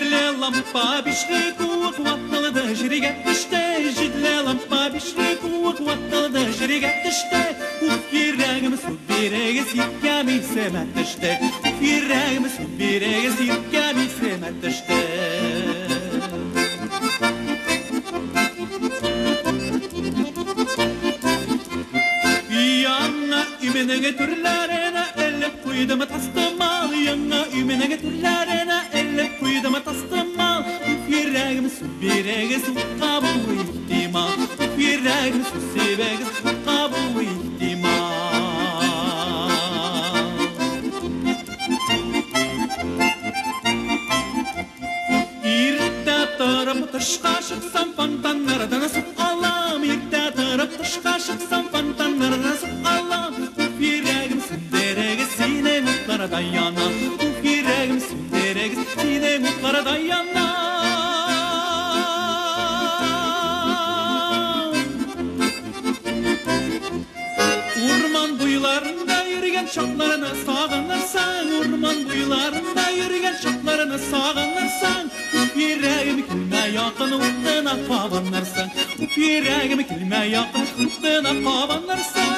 Җидле лампа бишле куык ватылды, җиргә төште. Җидле лампа бишле куык ватылды, җиргә төште. Уф, йөрәгем, су бирегез, иркәм исемә төште. Уф, йөрәгем, су бирегез, иркәм исемә төште. Яңа өйменең түрләренә элеп куйдым тастымал. Яңа өйменең түрләренә элеп куйдым тастымал. Уф, йөрәгем, су бирегез, утка булу ихтимал. Уф, йөрәгем, су сибегез, утка булу ихтимал. Иртә торып тышка чыксам, фонтаннардан су алам. Иртә торып тышка чыксам, фонтаннардан су алам. Уф, йөрәгем, сүндерегез, синең утларда янам. Уф, йөрәгем, сүндерегез, синең утларда янам. Урман буйларында йөргән чакларны сагынырсың, урман буйларында йөргән чакларны сагынырсың. Уф, йөрәгем, килмә якын, утына кабынырсың. Уф, йөрәгем, килмә якын, утына кабынырсың.